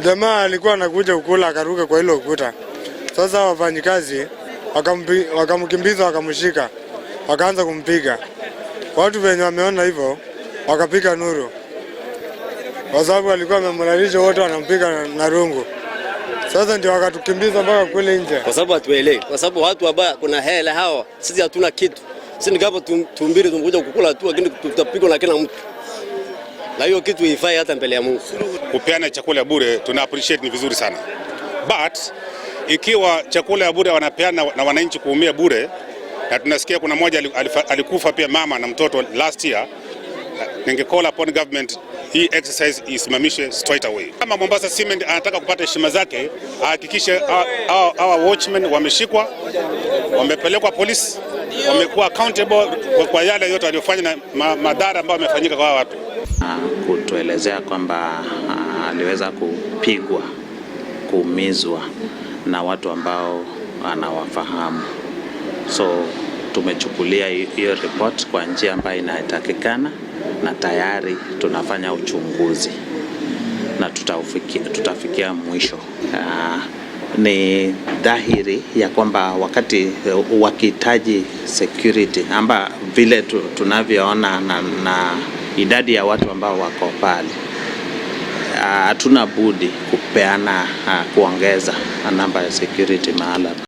Jamaa alikuwa anakuja kukula akaruka kwa hilo ukuta. Sasa wafanyikazi wakamkimbiza, wakamshika, wakaanza kumpiga. Watu wenye wameona hivyo wakapiga nduru, kwa sababu alikuwa amemlalisha, wote wanampiga na rungu. Sasa ndio wakatukimbiza mpaka kule nje. Kwa sababu hatuelewi, kwa sababu watu wabaya, kuna hela hawa, sisi hatuna kitu. Sisi ni kama tumbili tumekuja kukula tu, lakini tutapigwa na kila mtu, na hiyo kitu haifai hata mbele ya Mungu. Kupeana chakula bure tuna appreciate, ni vizuri sana, but ikiwa chakula ya bure wanapeana na wananchi kuumia bure, na tunasikia kuna mmoja alikufa pia, mama na mtoto last year, ninge call upon government hii exercise isimamishe straight away. Kama Mombasa Cement anataka kupata heshima zake, ahakikishe hawa watchmen wameshikwa, wamepelekwa polisi, wamekuwa accountable kwa yale yote waliofanya na madhara ambayo wamefanyika kwa hawa watu. Kutuelezea kwamba aliweza kupigwa, kuumizwa na watu ambao anawafahamu. So tumechukulia hiyo report kwa njia ambayo inatakikana na tayari tunafanya uchunguzi na tutafikia mwisho. Ni dhahiri ya kwamba wakati wakihitaji security amba vile tunavyoona na idadi ya watu ambao wako pale, hatuna budi kupeana, kuongeza namba ya security mahala.